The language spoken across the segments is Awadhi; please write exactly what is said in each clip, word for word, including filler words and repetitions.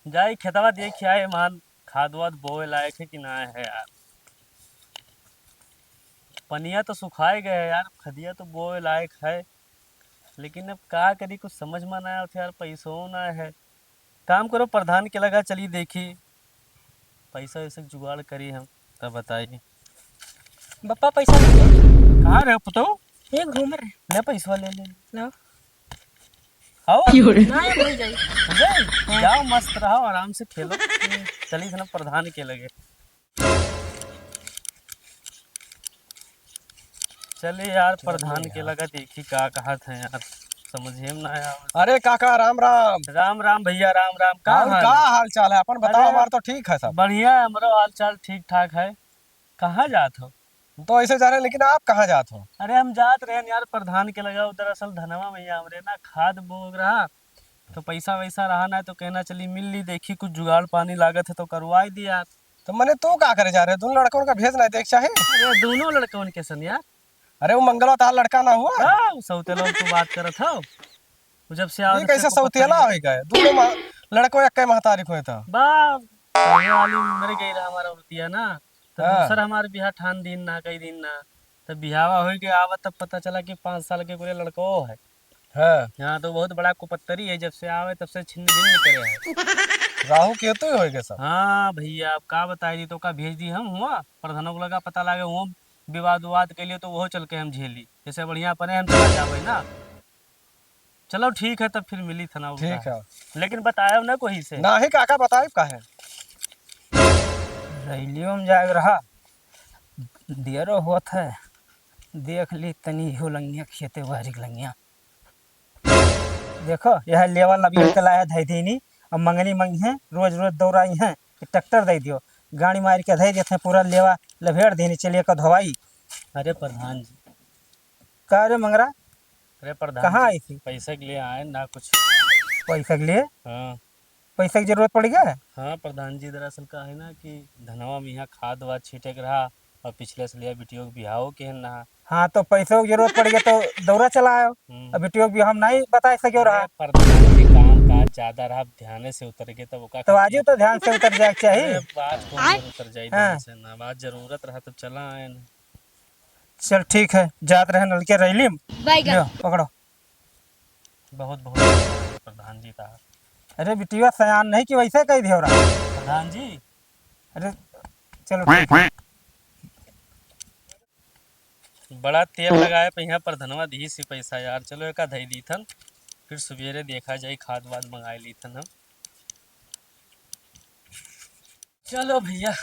जाई खेतवा देखि आए, मान खाद वाद बोए लायक है कि ना है यार। पनिया तो सुखाए गए है यार, खदिया तो बोए लायक है, लेकिन अब का करी, कुछ समझ में ना आवत यार, पैसो ना है। काम करो, प्रधान के लगा चली देखी, पैसा वैसा के जुगाड़ करी हम, तब बताई। बप्पा, पैसा ले लो। कहाँ रहे पुतऊ? ये घूम रहे। ले पैसा ले ले। लो। आओ। क्यों रे? ना, ये भूल जाई। भूल जाई? हाँ। जाओ, मस्त रहो, आराम से खेलो। चली थे ना प्रधान के लगे। चली यार, चली प्रधान के यार। लगा देखी का कहत है यार, समझे में ना आवे। अरे काका, राम राम। राम राम भैया, राम राम। का और हाल का है? हाल चाल है? अपन बताओ, अरे, हमार तो ठीक है सब। बढ़िया है, हमरो हाल चाल ठीक ठाक है। कहाँ जात हो? तो ऐसे जा रहे हैं, लेकिन आप कहाँ जात हो? अरे हम जात रहे यार प्रधान के लगा, दरअसल धनवा भैया हमरे ना खाद बोग रहा, तो पैसा वैसा रहा ना, तो कहना चली मिल ली, देखी कुछ जुगाड़ पानी लागत है तो करवाई दी यार। तो मने तू का करे जा रहे? दोनों लड़कन का भेज ना देख चाहे। अरे दोनों लड़कन के सन यार। अरे वो मंगलवा तार लड़का ना हुआ? हाँ, सौतेला तू बात करत हो। वो जब से ये आवत कैसे से सौतेला हो गए? दोनों मा-, लड़को एक के महतारी को था। बा, पहले वाली मर गई रहा हमारा औरतिया ना, तो हाँ। दूसर हमार बियाह ठान दिन ना, कई दिन ना, तब बियाहवा हो के आवत तब पता चला कि पाँच साल के पूरे लड़को है। हाँ। यहाँ तो बहुत बड़ा कुपत्तरी है, जब से आवे तब से छिन्न भिन्न करे है। राहु केतु ही होएगा सब। हाँ भैया, अब का बताई दी, तो का भेज दी हम हुआ प्रधानों को लगा, पता लागे वो विवाद उवाद के लिए तो वो चल के हम झेली, जैसे बढ़िया अपने हम चला जावे ना। चलो ठीक है, तब फिर मिली था ना, ठीक है। लेकिन बताया ना कोई से। ना ही काका बताए का है। रैलियो में जाए रहा, देरो होत है, देख ली तनी हो लंगिया खेते बहरी के लंगिया। देखो, यह लेवल अभी निकला है धई देनी, अब मंगनी मंगी है, रोज रोज दौड़ाई है कि ट्रैक्टर दे दियो, गाड़ी मार के धई देते हैं, पूरा लेवा लभेड़ देनी, चलिए का धोवाई। अरे प्रधान जी। का रे मंगरा? अरे प्रधान कहाँ जी, आई थी? पैसा के लिए आए ना कुछ। पैसा के लिए? हाँ। पैसा की जरूरत पड़ गया है? हाँ प्रधान जी, दरअसल का है ना कि धनवा में यहाँ खाद वाद छीटे के रहा और पिछले से लिया बिटियों के बिहाव के है ना। हाँ, तो पैसों की जरूरत पड़ गया तो दौरा चला आयो। हम्म। अब बिटियों के बिहाव हम नहीं बता सके रहा। अरे प्रधान जी, काम काज ज्यादा रहा, ध्यान से उतर गए तब ओका तो खातिर। आजू तो ध्यान से उतर जाए के चाहिए। अरे बात कौन आय? उतर जाए हाँ। ध्यान से ना, बात जरूरत रहा तब चला आए ना। चल ठीक है, जात रहे नलके रैली में। बैगन। लियो, पकड़ो। बहुत बहुत धन्यवाद प्रधान जी का। अरे बिटिया सयान नहीं कि वैसे कह दियो रहा। प्रधान जी। अरे चलो ठीक है। बड़ा तेल लगाए पे यहाँ प्रधनवा दी सी पैसा यार, चलो एका धई लीथन, फिर सवेरे देखा जाई, खाद वाद मंगाए लीथन हम। चलो भैया,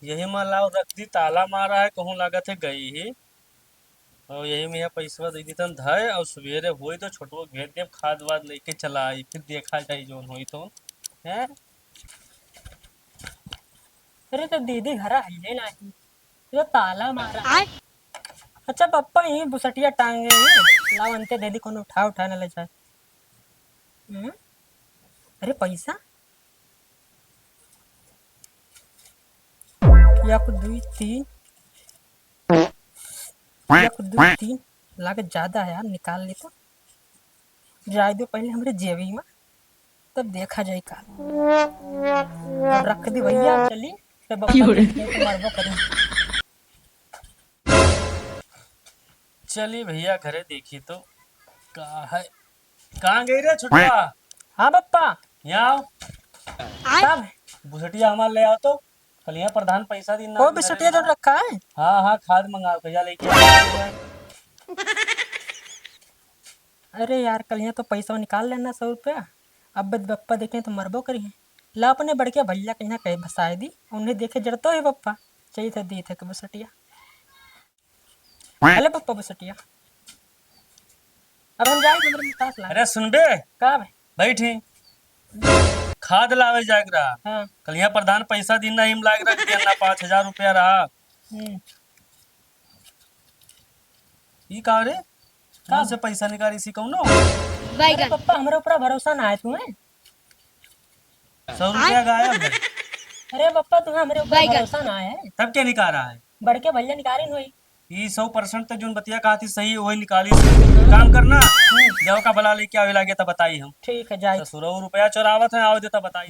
यही मा लाओ रख दी, ताला मारा है, कहूँ लागत है गई ही। और यही में यहाँ पैसवा दे दी तन धय, और सवेरे होई तो छोटुआ के भेज देब, खाद वाद लेके चला आई, फिर देखा जाई जौन होई तो। हैं? अरे तो दीदी घर आइले नाही, तो ताला मारा। आय। अच्छा पप्पा, यही बुसटिया टांगे हैं, लाओ अंते दे दी, कोनो उठा उठा न ले जाए। हम्म? अरे पैसा, एक, दुई, तीन, एक, दुई, तीन, लागत ज्यादा है यार, निकाल ले तो। जाए दो पहले हमरे जेबी में, तब देखा जाए का। अब रख दी भैया, चली, तब बप्पा देखे तो मरबो करी। चली भैया घरे देखी तो का है। कहाँ गई रे छुटवा? हाँ बप्पा। यहाँ आओ। आय। कब? बुसटिया हमार ले आओ तो। कल यहाँ प्रधान पैसा दिन ना वो दे बुसटिया रहे जो हैं। रखा है? हाँ, हाँ, खाद मंगाओ, भैया लेके आओ। अरे यार, कल यहाँ तो पैसा निकाल लेना सौ रुपया। अब बद बप्पा देखे तो मरबो करी है। ला अपने बड़के भैया के यहाँ कहे भसाए दी, उन्हें देखे जरतो है बप्पा। चाहिए था दी थे के बुसटिया। अरे पप्पा बसटिया, अब हम जाए हमरे में तास लागे। अरे सुनबे, का बे? बैठी। खाद लावे जाए के रहा। हाँ। कल यहाँ प्रधान पैसा दिन ना, हिम लाग रहा, देना पाँच हजार रुपया रहा। हम्म। ई का रे? का? कहाँ से पैसा निकाली सी कौनो? अरे बैगन। पप्पा, हमरे ऊपर भरोसा ना है तुम्हें? सौ रुपया गायब है। अरे पप्पा, तुम्हें हमरे ऊपर बैगन। भरोसा ना है। तब क्या निकाला है? बड़के भैया निकालिन होई। ई सौ percent तो जोन बतिया कहा थी सही, वही निकाली। काम करना, जाओ का बला लेके आवे लागे तब बताई हम। ठीक है, जाई। ससुरऊ रुपया चोरावत है, आवे दे तब बताई।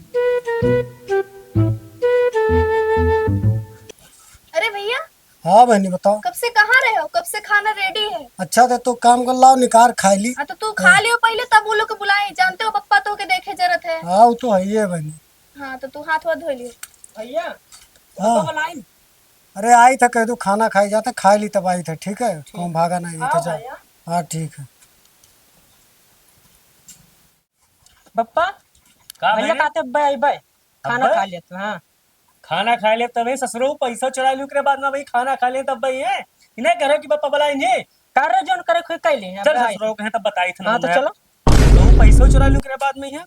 अरे भैया। हाँ बहनी, बताओ। कब से कहाँ रहे हो? कब से खाना ready है। अच्छा, तो तू काम कर, लाओ निकार खाई ली। हाँ, तो तू खा लियो पहले, तब वो लोग के बुलाए। जानते हो, पप्पा तो के देखे जरूरत है। हाँ, वो तो है ही है बहनी। हाँ, तो तू हाथ वाथ धो लियो। भैया, हाँ। पप्पा बुलाइन। अरे, आई था, कह दो खाना खाई जाता, खाई ली तब आई था, ठीक है? ठीक। कौन भागा नहीं था, हाँ, जाओ। भैया। हाँ, ठीक है। पप्पा, का भैया भैया? कहते अब्बे अइबे, खाना अब्बे? खा लेत, हाँ। खाना खा लेत तबे ससुरो पैसा चुरा लू, ओकरे बाद में भाई खाना खा लेत तब भाई है। इन्हें करो कि पप्पा बुलाए इन्हें। कर रहे जोन करे खुद कैले हैं, चल अब्बे आए। ससुरो कहे तब बताई था हाँ, तो ना। चलो। तो पैसा चुरा लू, ओकरे बाद में है।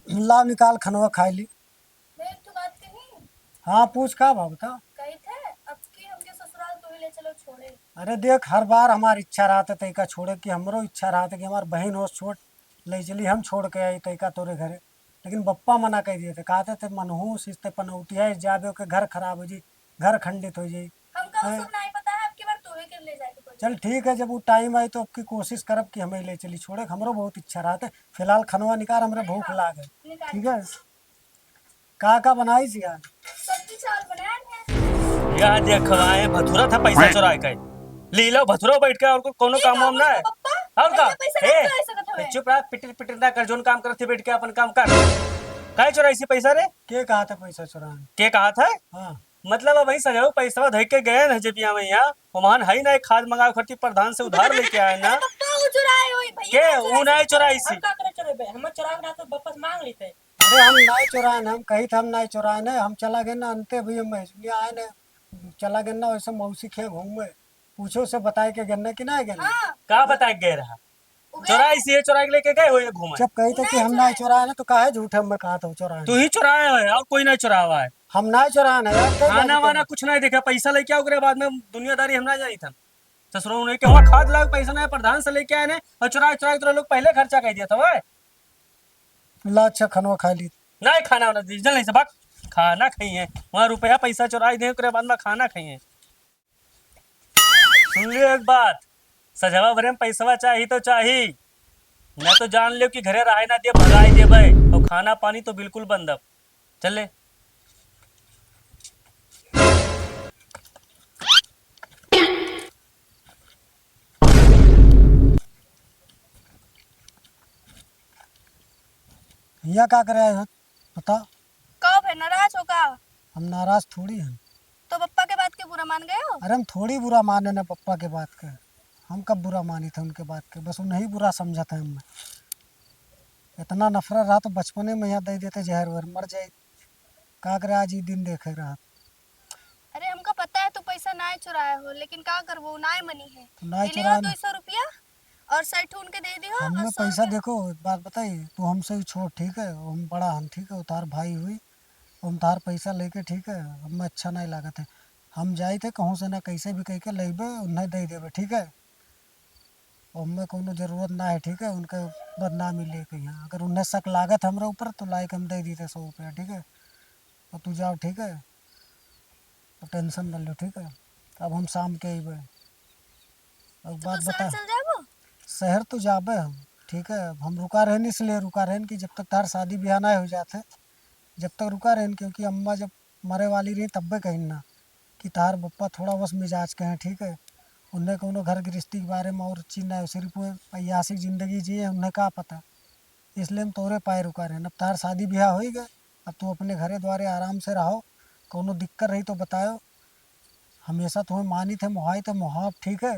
ला निकाल खनवा खाई ली। मैं एक ठो बात कही? हाँ, पूछ, का बा बता। कही थे, अब की हमके ससुराल तू ही ले चलो छोड़े। अरे देख, हर बार हमार इच्छा रहत है तैका छोड़े की, हमरो इच्छा रहत है कि हमार बहिन होस छोट, ले चली, हम छोड़ के आई तैका तोरे घरे। लेकिन बप्पा मना कर दिए थे, कहते थे मनहूस इस ते पनौतिया इस जाबे के घर खराब हो जी, घर खंडित हो जाई। हमका उ हैं? सब नहीं पता है, अब की बार तू ही के ले जाके पड़ी। चल ठीक है, जब वो time आई तो अब की कोशिश करब कि हमें ले चली छोड़े, हमरो बहुत इच्छा रहत है। फिलहाल खनवा निकाल, हमरे भूख लाग है। निकाल। ठीक है। का का बनाई सी आज? सब्जी चावल बनाए हैं। या देखवाए भथुरा था पैसा चुराए के। ले लो भथुरा बैठ के, और को-, कोनो काम वाम ना है। और का? ए, चुप रहा, पिटिर पिटिर ना कर, जोन काम करत थी बैठ के अपन काम कर। काहे चुराई सी पैसा रे? के कहा था पैसा चुराए? के कहा था? हाँ। मतलब अब भाई सजो पैसा धइ के गए न जेबिया में यहाँ, ओमहन है ना, खाद मंगावे खातिर प्रधान से उधार लेके आए ना। पप्पा उ चुराए होई भैया, के? उ नहीं चुराई सी। हम का करे चुराए बे? हम चुराए ना तो वापस मांग लेते। अरे हम नाई चोराए न, हम कही थे हम नाई चोराए न, हम चला गए न, अंते भी हम महसुलिया आए न, चला गए न, वैसे मौसी खे घूमे, पूछो से बताए के गए न कि नाई गए न? हाँ। का बताए के गए रहा? चोराई से, चोराई के लेके गए हो ये घूमे। जब कही थे कि हम नाई चोराए न, तो काहे झूठे में कहा था चोराए न? तू ही चोराए हो और कोई नहीं चोरावा है। हम नाई चोराए न यार, कई खाना बात वाना है। कुछ नहीं देखा, पैसा लेके आओ, ओकरे बाद में दुनियादारी हम ना जानी था। ससुरो उन्हें के हुआ खाद लाग पैसा नहीं, प्रधान से लेके आए ने और चुराए चुराए तोरा लोग पहले खर्चा कर दिया था भाई। ला अच्छा खनवा खा ली। नहीं खाना वाना दीजिए, जल्दी से भाग। खाना खाइए, वहाँ रुपया पैसा चुराई दे, ओकरे बाद में खाना खाइए। सुन लियो एक बात, सजवा भरे में पैसवा चाही तो चाही, न तो जान लियो कि घरे रहे ना दिए, भगाई देबे, और खाना पानी तो बिल्कुल बंद अब। चल ले। हियाँ का करे आए हो? बताओ। का भे, नाराज हो का? हम नाराज थोड़ी हैं। तो पप्पा के बात के बुरा मान गए हो? अरे हम थोड़ी बुरा माने ना पप्पा के बात के। हम कब बुरा मानी थे उनके बात के? बस उन्हें बुरा समझा था हमें। इतना नफरत रहा तो बचपने में यहाँ दे देते जहर वहर, मर जाए। का करे, आज ही दिन देखे रहा। अरे हमका पता है तू पैसा नाय चुराए हो, लेकिन का करबो, उ नाय मनी है। तो नाय ये लियो चुराए ना। दो सौ रुपया और सैठ उनके दे दियो हम और में सौ पैसा रुपया। देखो, एक बात बताई, तू हमसे ही छोट, ठीक है, हम बड़ा हन, ठीक है, उतार भाई हुई, हम तार पैसा लेके, ठीक है, हमें अच्छा नहीं लागत है। हम जाई थे कहूँ से ना कैसे भी कह के लेबे, उन्हें दे देबे, ठीक है। ओम्मे कौनो जरूरत ना है, ठीक है, उनके बदनामी लेके यहाँ। अगर उन्हें शक लागत हमरे ऊपर तो लाइके हम दे दीते सौ रुपया, ठीक है। और तू जाओ, ठीक है, तो tension न लो, ठीक है। अब हम शाम के अइबे। अब तो बात तू शहर बता। चल जाबो? शहर तो जाबे हम, ठीक है। अब हम रुका रहन, इसलिए रुका रहन कि जब तक तार शादी ब्याह ना हो जाते, जब तक रुका रहन, क्योंकि अम्मा जब मरे वाली रही तब्बे कहिन ना कि तार बप्पा थोड़ा बस मिजाज के हैं, ठीक है। उन्हें कौनो घर गृहस्थी के बारे में और चीज ना है, सिर्फ वो ऐयासी जिंदगी जिए, उन्हें का पता। इसलिए हम तोरे पाए रुका रहन। अब तार शादी ब्याह होई गए, अब तू अपने घरे द्वारे आराम से रहो, कौनो दिक्कत रही तो बतायो। हमेशा तुम्हें मानी थे, मोहाई थे, मोहाब, ठीक है।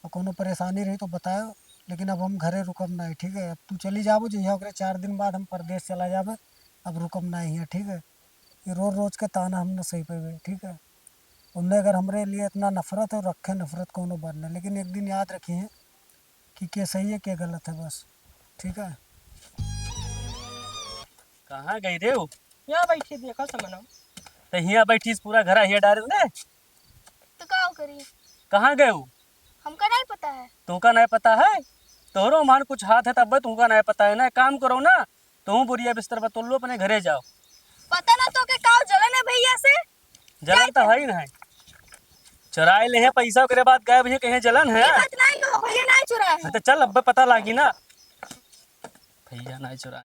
और कौनो परेशानी रही तो बतायो, लेकिन अब हम घरे रुकब ना, ठीक है। अब तू चली जाबो, जहिया ओकरे चार दिन बाद हम परदेस चला जाबे, अब रुकब ना हियाँ, ठीक है। ये रोज रोज के ताना हम न सही पेबे, ठीक है। उन्हें अगर हमरे लिए इतना नफरत है, रखे नफरत कौनो बात नहीं, लेकिन एक दिन याद रखिए कि के सही है, के गलत है, बस, ठीक है। कहाँ गई रे हो? यहाँ बैठी, देखो समनो। तो हियाँ बैठी, पूरा घर हियाँ डाल दे। तो का करी? कहाँ गए हो? हमका नहीं पता है। तुमका नहीं पता है? तोहरो मान कुछ हाथ है तब तुमका नहीं पता है ना। काम करो ना, तुम बोरिया बिस्तर बतोल लो, अपने घरे जाओ। पता ना तोके काव जलन है भइया से? जलन तो है ही ना है। चुराए ले है पैसा, ओकरे बाद गायब है, कहे जलन है? ये बात नहीं हो, भइया नहीं चुराए हैं। हाँ, तो चल, अब्बे पता लागी ना। भइया नहीं चुराए।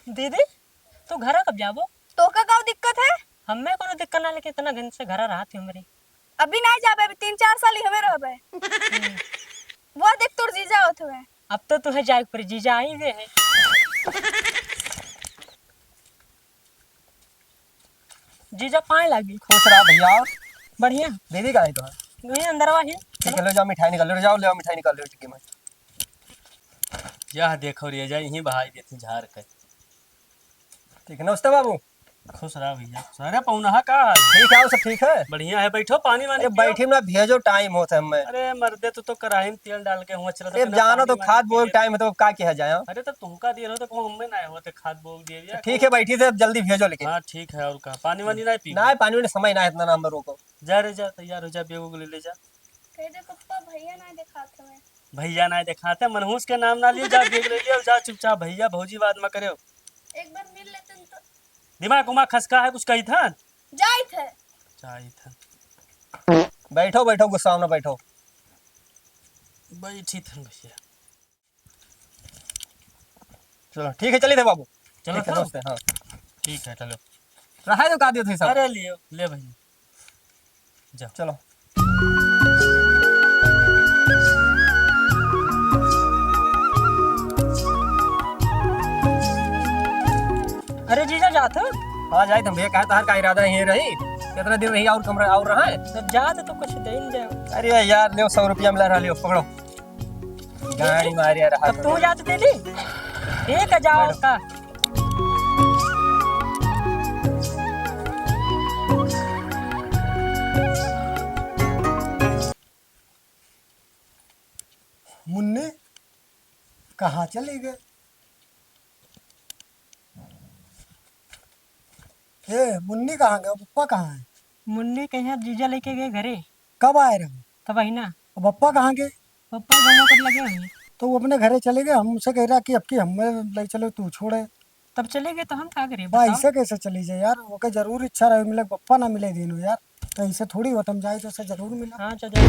दीदी, तू घरा कब जाबो? तोका का दिक्कत है? हमें कोनो दिक्कत ना, लेकिन इतना दिन से घरा रहत ही हमरे। अभी नहीं जाबे, अभी तीन चार साल ही हमें रहबे। हम्म। वो देख तोर जीजा होत हुए। अब तो तुहे जाए के पड़ी, जीजा आई हुए हैं। जीजा पाए लागी। खुश रहा भइया। और बढ़िया। दीदी कहाँ है तोहार? वही अंदरवा है। ठीक है, ले जाओ मिठाई निकाल लो, जाओ ले आओ मिठाई निकाल लो टिक्की में। यह देखो रे, जा यहीं बहाई देती झार के। ठीक है, नमस्ते बाबू। खुश रहा भइया, खुश रहा। अरे पौनहा का हाल? ठीक है, सब ठीक है। बढ़िया है, बैठो, पानी वानी अरे पियो। बैठी ना, भेजो, टाइम होत है हमें। अरे मर्दे, तू तो कराही में तेल डाल के हुआ चला था, अरे बिना जाना पानी तो वानी खाद बोए पिए। टाइम है, तो अब का किया जाए? अरे तो तुमका दिए रहो, तो कहूँ हमें ना होते खाद बोए दिए भइया। ठीक है, बैठी से अब जल्दी भेजो लेकिन। हाँ ठीक है, और का पानी वानी नहीं पी? ना, पानी वानी समय ना है, इतना ना हम रोको। जा रे जा, तैयार हो जा, बैग उग ले ले जा। कह दे पप्पा, भइया ना देखात हमें। भइया ना देखाते, मनहूस के नाम ना लियो, जा बैग ले लियो, जा चुपचाप, भइया भौजी बात मत करियो। एक बार मिल लेते तो। दिमाग उमाग खसका है, कुछ कही था? जाई थे। जाई था। बैठो, बैठो, गुस्सा में ना बैठो। बैठी थे भइया। चलो, ठीक है, चलिए थे बाबू। चलो, ठीक है, चलो। दोस्त है, हाँ। ठीक है, चलो। रहा है तो का दियो थे सब? अरे लियो, ले भाई। जा। चलो। अरे जीजा, जात हो? हाँ, जाइत हम भइया, कहा तहार का इरादा यहीं रही? कितना दिन रही और कमरा और रहा है? जब जात तो कुछ दे ही जाओ। अरे यार, लियो, सौ रुपया मिला रहा, लियो, पकड़ो। गाड़ी मारिया रहा तब तू जात दे दी। ठीक है, जाओ मैडम। का। मुन्नी कहाँ चली गए? ए, मुन्नी कहाँ गए? पप्पा कहाँ है? मुन्नी कहीं जीजा लेके गए घरे। कब आए रहे? तब ही ना। अब पप्पा कहाँ गए? पप्पा गाँव पर लगे हैं। तो वो अपने घरे चले गए, हमसे कह रहा कि अब की हमें ले चलो, तू छोड़े। तब चले गए तो हम का करें, बा, बताओ? ऐसे कैसे चली जाए यार? ओके जरूर इच्छा रहे मिले, पप्पा ना मिले दिन यार, तो ऐसे थोड़ी होता, हम जाए तो ऐसे जरूर मिला। हाँ, चल जाओ।